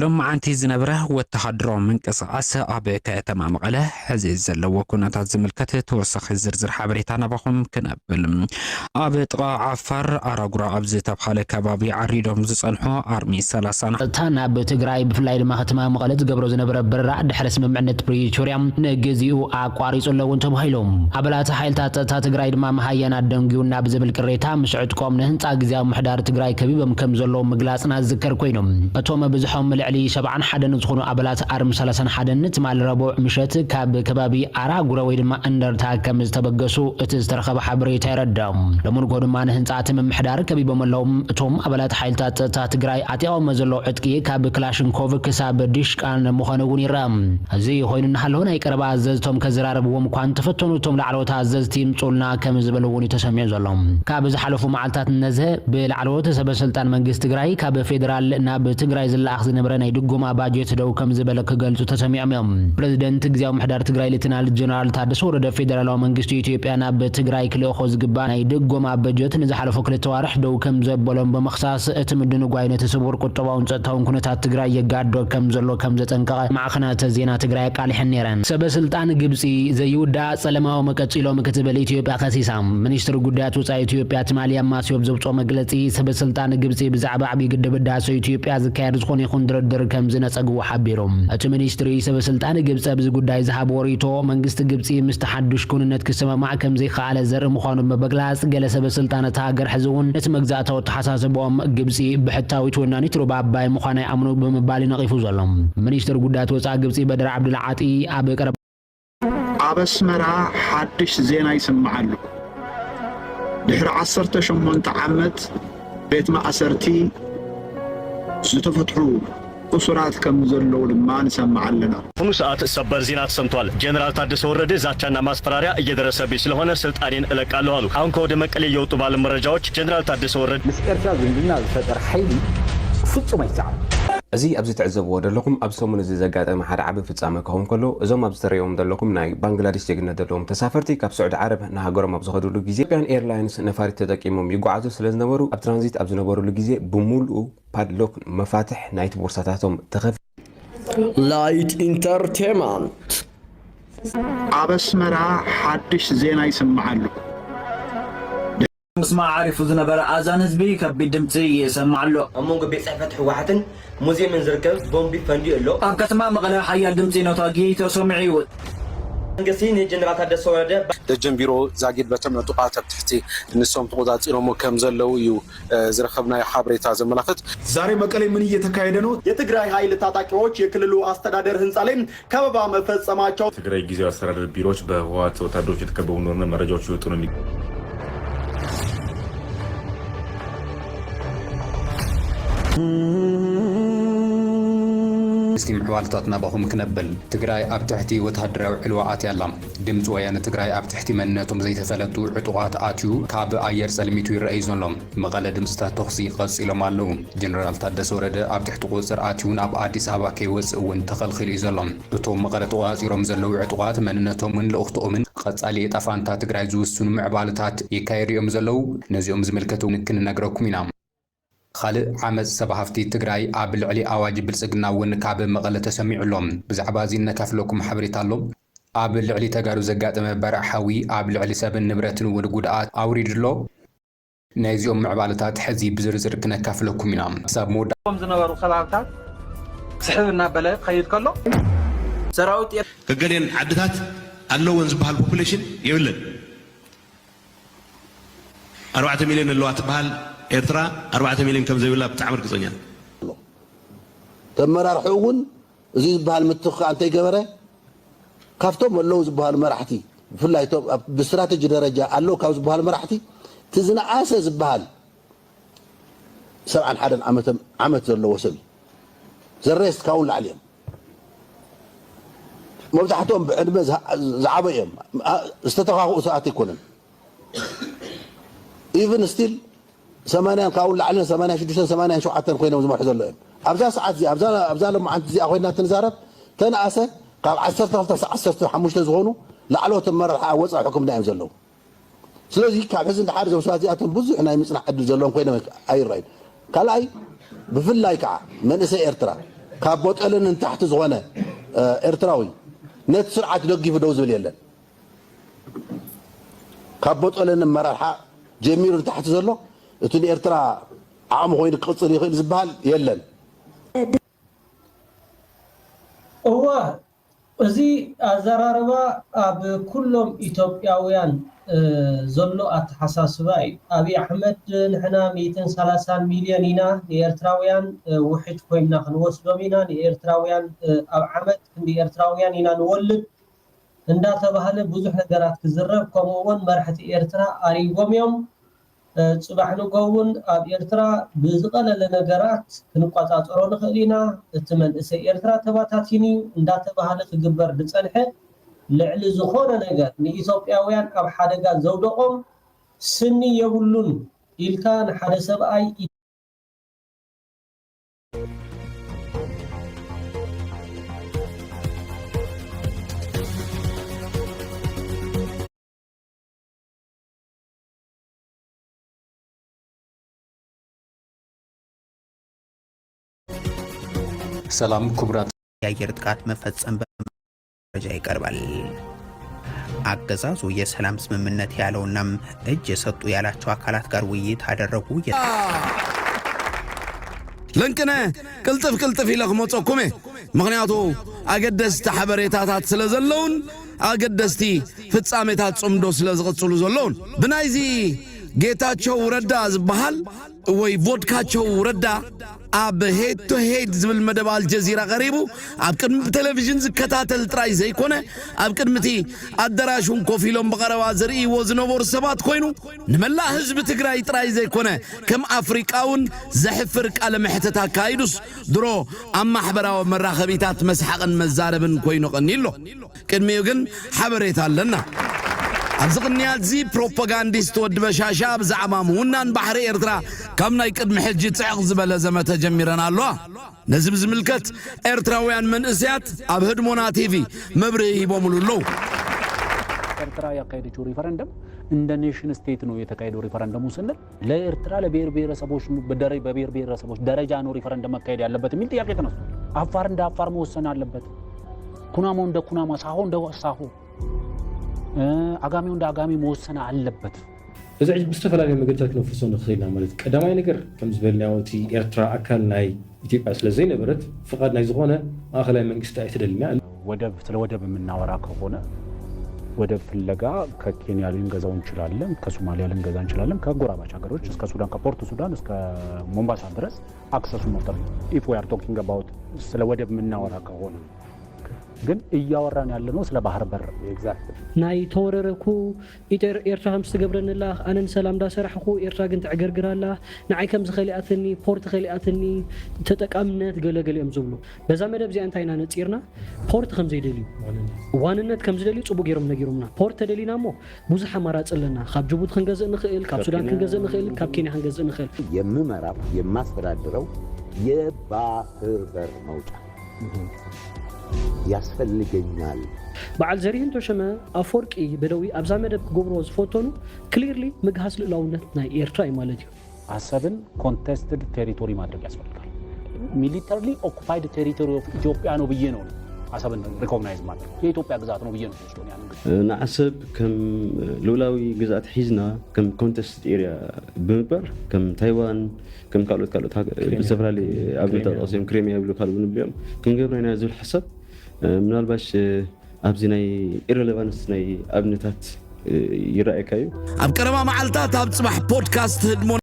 ሎማዓንቲ ዝነበረ ወተሃደራዊ ምንቅስቓስ ኣብ ከተማ መቐለ ሕዚ ዘለዎ ኩነታት ዝምልከት ተወሳኺ ዝርዝር ሓበሬታ ናባኹም ክነብል። ኣብ ጥቓ ዓፋር ኣራጉራ ኣብ ዝተብሃለ ከባቢ ዓሪዶም ዝጸንሑ ኣርሚ ሰላሳ ጸጥታ ናብ ትግራይ ብፍላይ ድማ ከተማ መቐለ ዝገብሮ ዝነበረ በረራ ድሕሪ ስምምዕነት ፕሪቶርያ ንግዚኡ ኣቋሪጹ ኣለውን ተባሂሉ። ኣባላት ሓይልታት ጸጥታ ትግራይ ድማ መሃያና ደንጉዩና ብዝብል ቅሬታ ምስ ዕጥቆም ንህንጻ ግዝያዊ ምሕዳር ትግራይ ከቢቦም ከም ዘለዉ ምግላጽና ዝዝከር ኮይኑ፣ እቶም ብዝሖም ልዕሊ ሰብዓን ሓደን ዝኾኑ ኣባላት ኣርሚ ሰላሳን ሓደን ትማሊ ረቡዕ ምሸት ካብ ከባቢ ኣራጉረ ወይ ድማ እንደርታ ከም ዝተበገሱ እቲ ዝተረኸበ ሓበሬታ የረድእ። ሎሚ ንግሆ ድማ ንህንጻ እቲ ምምሕዳር ከቢቦም ኣለዉ። እቶም ኣባላት ሓይልታት ጸጥታ ትግራይ ኣጥያቖሞ ዘለዉ ዕጥቂ ካብ ክላሽንኮቭ ክሳብ ዲሽቃን ምዃኑ እውን ይረአ። እዚ ኮይኑ እናሃለወ ናይ ቀረባ ኣዘዝቶም ከዘራርብዎም እኳ እንተፈተኑ፣ እቶም ላዕለዎት ኣዘዝቲ ይምጹልና ከም ዝበሉ እውን እዩ ተሰሚዑ ዘሎ። ካብ ዝሓለፉ መዓልታት ነዘ ብላዕለዎት ሰበ ስልጣን መንግስቲ ትግራይ ካብ ፌደራል ናብ ትግራይ ዝለኣኽ ዝነበረ ናይ ድጎማ ባጀት ደው ከም ዝበለ ክገልጹ ተሰሚዖም እዮም። ፕሬዚደንት ግዝያዊ ምሕዳር ትግራይ ሌተናል ጀነራል ታደሰ ወረደ ፌደራላዊ መንግስቲ ኢትዮጵያ ናብ ትግራይ ክልእኾ ዝግባእ ናይ ድጎማ በጀት ንዝሓለፉ ክልተ ዋርሕ ደው ከም ዘበሎም ብምኽሳስ፣ እቲ ምድንጓይ ነቲ ስቡር ቁጠባውን ጸጥታውን ኩነታት ትግራይ የጋዶ ከም ዘሎ ከም ዘጠንቀቐ ማዕኸናት ዜና ትግራይ ኣቃሊሐን ነይረን። ሰበ ስልጣን ግብጺ ዘይውዳእ ጸለማኦም ቀጺሎም ክትብል ኢትዮጵያ ከሲሳ። ሚኒስትሪ ጉዳያት ወጻኢ ኢትዮጵያ ትማሊ ኣማስዮ ኣብ ዘውጽኦ መግለጺ፣ ሰበ ስልጣን ግብጺ ብዛዕባ ዓብዪ ግድብ ህዳሰ ኢትዮጵያ ዝካየድ ዝኾነ ይኹን ድርድር ከም ዝነጸግዎ ሓቢሩ። እቲ ሚኒስትሪ ሰበ ስልጣን ግብጺ ኣብዚ ጉዳይ ዝሃብዎ ርእይቶ፣ መንግስቲ ግብጺ ምስቲ ሓዱሽ ክውንነት ክሰማማዕ ከም ዘይከኣለ ዘርኢ ምዃኑ ብምግላጽ፣ ገለ ሰበ ስልጣን እታ ሃገር ሕዚ እውን ነቲ መግዛእታዊ ኣተሓሳስባኦም ግብጺ ብሕታዊት ወናኒት ሩባ ኣባይ ምዃና ይኣምኑ ብምባል እዩ ነቒፉ ዘሎ። ሚኒስትር ጉዳያት ወጻኢ ግብጺ በድር ዓብዱል ዓጢ ኣብ ቀረባ ኣብ ኣስመራ ሓድሽ ዜና ይስማዕ ኣሎ። ድሕሪ ዓሰርተ ሸሞንተ ዓመት ቤት ማእሰርቲ ዝተፈትሑ እሱራት ከም ዘለዉ ድማ ንሰምዕ ኣለና። በአሁኑ ሰዓት ሰበር ዜና ተሰምቷል። ጀነራል ታደሰ ወረደ ዛቻና ማስፈራሪያ እየደረሰብኝ ስለሆነ ስልጣኔን እለቃለሁ አሉ። አሁን ከወደ መቀሌ እየወጡ ባሉ መረጃዎች ጀነራል ታደሰ ወረደ ምስ ኤርትራ ዝምድና ዝፈጠረ ሓይሊ ፍጹም ኣይሰዓብን። እዚ ኣብዚ ትዕዘብዎ ዘለኹም ኣብ ሰሙን እዚ ዘጋጠመ ሓደ ዓቢ ፍጻመ ክኸውን ከሎ፣ እዞም ኣብዚ ትርእይዎም ዘለኹም ናይ ባንግላዴሽ ዜግነት ዘለዎም ተሳፈርቲ ካብ ስዑዲ ዓረብ ንሃገሮም ኣብ ዝኸድሉ ግዜ፣ ኢትዮጵያን ኤርላይንስ ነፋሪት ተጠቂሞም ይጓዓዙ ስለ ዝነበሩ፣ ኣብ ትራንዚት ኣብ ዝነበሩሉ ግዜ ብምሉኡ ፓድሎክ መፋትሕ ናይቲ ቦርሳታቶም ተኸፊ ላይት ኢንተርቴንመንት። ኣብ ኣስመራ ሓድሽ ዜና ይስማዕ ኣሎ። ምስማዕ ዓሪፉ ዝነበረ ኣዛን ህዝቢ ከቢድ ድምጺ ይሰማዕ ኣሎ። ኣብ መንጎ ቤት ጽሕፈት ህወሓትን ሙዝየምን ዝርከብ ቦምቢ ፈንዲኡ ኣሎ። ኣብ ከተማ መቐለ ሓያል ድምጺ ነታጒ ተሰሚዑ እዩ። መንግስቲ ንጀነራል ታደሰ ወረደ ደጀን ቢሮ ዛጊድ በቶም ዕጡቓት ኣብ ትሕቲ ንሶም ተቖጻጺሮሞ ከም ዘለዉ እዩ፣ እ፣ ዝረኸብናዮ ሓበሬታ ዘመላኽት። ዛሬ መቀሌ ምን እየተካሄደ ነው? የትግራይ ኃይል ታጣቂዎች የክልሉ አስተዳደር ህንፃ ላይ ከበባ መፈጸማቸው። ትግራይ ጊዜያዊ አስተዳደር ቢሮዎች በህወሓት ወታደሮች የተከበቡ እንደሆነ መረጃዎች እየወጡ ነው የሚገ- እስቲ ምዕባለታት ናባኹም ክነብል። ትግራይ ኣብ ትሕቲ ወተሃደራዊ ዕልዋ ኣትያ ኣላ። ድምፂ ወያነ ትግራይ ኣብ ትሕቲ መንነቶም ዘይተፈለጡ ዕጡቓት ኣትዩ ካብ ኣየር ጸልሚቱ ይረኣይ ዘሎ። መቐለ ድምፅታት ተኹሲ ቀፂሎም ኣለዉ። ጀነራል ታደሰ ወረደ ኣብ ትሕቲ ቁፅፅር ኣትዩ ናብ ኣዲስ ኣበባ ከይወፅእ እውን ተኸልኺሉ እዩ ዘሎ። እቶም መቐለ ተቖፃፂሮም ዘለዉ ዕጡቓት መንነቶምን ልኡኽቶኦምን ቀፃሊ ዕጣ ፋንታ ትግራይ ዝውስኑ ምዕባለታት ይካየዱ እዮም ዘለዉ። ነዚኦም ዝምልከት እውን ክንነግረኩም ኢና። ካልእ ዓመፅ ሰብ ሃፍቲ ትግራይ ኣብ ልዕሊ ኣዋጅ ብልፅግና እውን ካብ መቐለ ተሰሚዑ ኣሎ። ብዛዕባ እዚ ነካፍለኩም ሓበሬታ ኣሎ። ኣብ ልዕሊ ተጋሩ ዘጋጠመ ባርዕ ሓዊ ኣብ ልዕሊ ሰብን ንብረትን እውን ጉድኣት ኣውሪዱ ኣሎ። ናይዚኦም ምዕባለታት ሕዚ ብዝርዝር ክነካፍለኩም ኢና። ክሳብ መወዳ ከም ዝነበሩ ከባብታት ስሕብ እናበለ ክኸይድ ከሎ፣ ሰራዊት ኤር- ገገሌን ዓድታት ኣለወን ዝበሃል ፖፑሌሽን የብለን። ኣርባዕተ ሚልዮን ኣለዋ ትበሃል ኤርትራ፣ ኣርባዕተ ሚልዮን ከም ዘይብላ ብጣዕሚ ርግጸኛ። ተመራርሑ እውን እዚ ዝበሃል ምትኽኻእ እንተይገበረ፣ ካብቶም ኣለዉ ዝበሃሉ መራሕቲ፣ ብፍላይ እቶም ኣብ ብስትራተጂ ደረጃ ኣለዉ ካብ ዝበሃሉ መራሕቲ፣ እቲ ዝነኣሰ ዝበሃል ሰብዓን ሓደን ዓመተ-፣ ዓመት ዘለዎ ሰብ እዩ። ዘ ሬስት ካብኡ ንላዕሊ እዮም። መብዛሕትኦም ብዕድመ ዝሃ-፣ ዝዓበዩ እዮም። ኣ-፣ ዝተተኻኽኡ ሰባት ኣይኮነን። even still ሰማንያን ካብኡ ላዕልን ሰማንያን ሽዱሽተን ሰማንያን ሸውዓተን ኮይኖም ዝመርሑ ዘሎ እዮም። ኣብዛ ሰዓት እዚኣ ኣብዛ ኣብዛ ለማዓንቲ እዚኣ ኮይና ትንዛረብ ተንኣሰ ካብ ዓሰርተ ክልተ ዓሰርተ ሓሙሽተ ዝኾኑ ላዕለዎት ኣመራርሓ ኣብ ወፃኢ ሕክምና እዮም ዘለዉ። ስለዚ ካብ ሕዚ ንደሓር እዞም ሰባት እዚኣቶም ብዙሕ ናይ ምፅናሕ ዕድል ዘለዎም ኮይኖም ኣይረኣዩን። ካልኣይ ብፍላይ ከዓ መንእሰይ ኤርትራ ካብ ቦጠልን ንታሕቲ ዝኾነ ኤርትራዊ ነቲ ስርዓት ደጊፉ ደው ዝብል የለን። ካብ ቦጠልን ኣመራርሓ ጀሚሩ ንታሕቲ ዘሎ እቲ ንኤርትራ ዓቕሚ ኮይኑ ክቕፅል ይኽእል ዝበሃል የለን። እወ፣ እዚ ኣዘራርባ ኣብ ኩሎም ኢትዮጵያውያን ዘሎ ኣተሓሳስባ እዩ። ኣብይ ኣሕመድ ንሕና ሚእትን ሰላሳን ሚልዮን ኢና ንኤርትራውያን ውሕጅ ኮይንና ክንወስዶም ኢና፣ ንኤርትራውያን ኣብ ዓመት ክንዲ ኤርትራውያን ኢና ንወልድ እንዳተባህለ ብዙሕ ነገራት ክዝረብ፣ ከምኡ እውን መራሕቲ ኤርትራ ኣሪጎም እዮም። ጽባሕ ንጎ እውን ኣብ ኤርትራ ብዝቐለለ ነገራት ክንቋጻጸሮ ንኽእል ኢና፣ እቲ መንእሰይ ኤርትራ ተባታቲን እዩ እንዳተባሃለ ክግበር ዝጸንሐ ልዕሊ ዝኾነ ነገር ንኢትዮጵያውያን ኣብ ሓደጋ ዘውደቖም ስኒ የብሉን ኢልካ ንሓደ ሰብኣይ ሰላም ክቡራት የአየር ጥቃት መፈጸም በመረጃ ይቀርባል። አገዛዙ የሰላም ስምምነት ያለውና እጅ የሰጡ ያላቸው አካላት ጋር ውይይት አደረጉ። ለንቅነ ቅልጥፍ ቅልጥፍ ኢለ ክመፀኩም እየ። ምኽንያቱ ኣገደስቲ ሓበሬታታት ስለ ዘለውን ኣገደስቲ ፍጻሜታት ጽምዶ ስለ ዝቕጽሉ ዘለውን ብናይዚ ጌታቸው ረዳ ዝበሃል ወይ ቮድካቸው ረዳ ኣብ ሄድ ቱ ሄድ ዝብል መደብ ኣልጀዚራ ቀሪቡ ኣብ ቅድሚ ብቴሌቪዥን ዝከታተል ጥራይ ዘይኮነ ኣብ ቅድሚ እቲ ኣደራሽ እውን ኮፍ ኢሎም ብቐረባ ዝርእይዎ ዝነበሩ ሰባት ኮይኑ ንመላእ ህዝቢ ትግራይ ጥራይ ዘይኮነ ከም ኣፍሪቃ እውን ዘሕፍር ቃለ መሕተት ኣካይዱስ ድሮ ኣብ ማሕበራዊ መራኸቢታት መስሓቕን መዛረብን ኮይኑ ቀኒሎ። ቅድሚኡ ግን ሓበሬታ ኣለና። ኣብዚ ቅንያት እዚ ፕሮፓጋንዲስት ወዲ በሻሻ ብዛዕባ ምውናን ባሕሪ ኤርትራ ካብ ናይ ቅድሚ ሕጂ ጽዕቕ ዝበለ ዘመተ ጀሚረን ኣለዋ። ነዚ ብዝምልከት ኤርትራውያን መንእሰያት ኣብ ህድሞና ቲቪ መብርሂ ሂቦምሉ ኣለዉ። ኤርትራ ያካሄደችው ሪፈረንደም እንደ ኔሽን ስቴት ነው የተካሄደው ሪፈረንደሙ ስንል ለኤርትራ ለብሔር ብሔረሰቦች በደረ- በብሔር ብሔረሰቦች ደረጃ ነው ሪፈረንደም መካሄድ ያለበት የሚል ጥያቄ ተነስቷል። አፋር እንደ አፋር መወሰን አለበት። ኩናማው እንደ ኩናማ፣ ሳሆ እንደ ሳሆ፣ እ፣ አጋሜው እንደ አጋሜ መወሰን አለበት። እዚ ሕጂ ብዝተፈላለየ መገድታት ክነፍርሶ ንኽእል ኢና ማለት ቀዳማይ ነገር ከም ዝበልናዮ እቲ ኤርትራ ኣካል ናይ ኢትዮጵያ ስለ ዘይነበረት ፍቓድ ናይ ዝኾነ ማእኸላይ መንግስቲ ኣይትደልን እያ። ወደብ ስለ ወደብ የምናወራ ከሆነ ወደብ ፍለጋ ከኬንያ ልንገዛው እንችላለን፣ ከሶማሊያ ልንገዛ እንችላለን፣ ከአጎራባች ሀገሮች እስከ ሱዳን ከፖርት ሱዳን እስከ ሞምባሳ ድረስ አክሰሱ መፍጠር ነው። If we are talking about ስለ ወደብ የምናወራ ከሆነ ግን እያወራን ያለነው ስለ ባህር በር ነው። ናይ ተወረረኩ ኢተር ኤርትራ ከም ዝትገብረኒ ኣላ ኣነ ንሰላም እንዳሰራሕኹ ኤርትራ ግን ትዕገርግር ኣላ ንዓይ ከም ዝኸሊኣትኒ ፖርት ኸሊኣትኒ ተጠቃምነት ገለ ገለ እዮም ዝብሉ በዛ መደብ እዚኣ እንታይ ኢና ነፂርና ፖርት ከም ዘይደልዩ ዋንነት ከም ዝደልዩ ፅቡቅ ገይሮም ነጊሮምና ፖርት ተደሊና እሞ ብዙሕ ኣማራፂ ኣለና ካብ ጅቡቲ ክንገዝእ ንኽእል ካብ ሱዳን ክንገዝእ ንኽእል ካብ ኬንያ ክንገዝእ ንኽእል የምመራው የማስተዳድረው የባህር በር መውጫ ያስፈልገኛል። በዓል ዘሪሁን ተሾመ ኣፈወርቂ በደዊ ኣብዛ መደብ ክገብርዎ ዝፈተኑ ክሊርሊ ምግሃስ ልእላውነት ናይ ኤርትራ እዩ ማለት እዩ። ኣሰብን contested territory ማድረግ ያስፈልጋል። Militarily occupied territory of ኢትዮጵያ ነው ብዬ ነው አሰብን recognize ማድረግ የኢትዮጵያ ግዛት ነው ብዬ ነው ወስዶ ያንን ግዛት ንዓሰብ ከም ልኡላዊ ግዛት ሒዝና ከም contested area ብምግባር ከም ታይዋን ከም ካልኦት ካልኦት ዝተፈላለዩ ኣብነታት ጠቕሶም ክሬሚያ ይብሉ ካልእ ንብልዮም ክንገብሮ ኢና ዝብል ሓሳብ ምናልባሽ ኣብዚ ናይ ኢረሌቫንስ ናይ ኣብነታት ይረኣየካ እዩ። ኣብ ቀረባ መዓልታት ኣብ ጽባሕ ፖድካስት ህድሞ